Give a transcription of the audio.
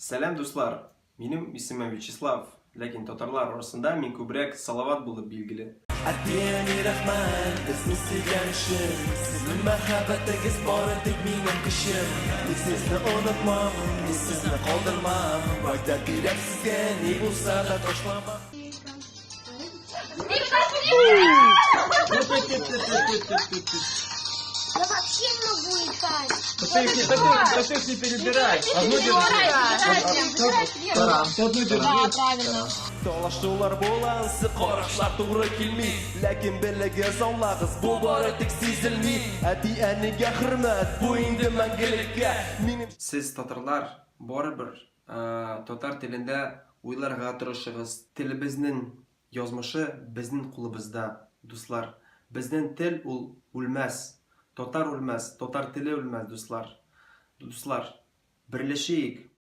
Сәлам, дуслар! Минем исемем Вячеслав, ләкин татарлар арасында мин күбрәк Салават булып билгеле. Әти-әни рәхмәт, безне сөйгән өчен Сезнең мәхәббәтегез бары тик минем көчем Мин сезне онытмам, мин сезне калдырмам Вәгъдә бирәм сезгә, ни булса да ташламам. Я вообще не могу икать. Да ты, да ты их не перебирай. Одну держи. Одну держи. Да, правильно. Талашулар булансы, карашлар туры килми Ләкин белегез, аңлагыз, бу бары тик сизелми Әти-әнигә хөрмәт, бу инде мәңгелеккә Минем Сез татарлар барыбер татар телендә уйларга тырышыгыз. Телебезнең язмышы безнең кулыбызда, дуслар. Безнең тел ул үлмәс. Татар үлмәс, татар теле үлмәс, дуслар. Дуслар, берләшик!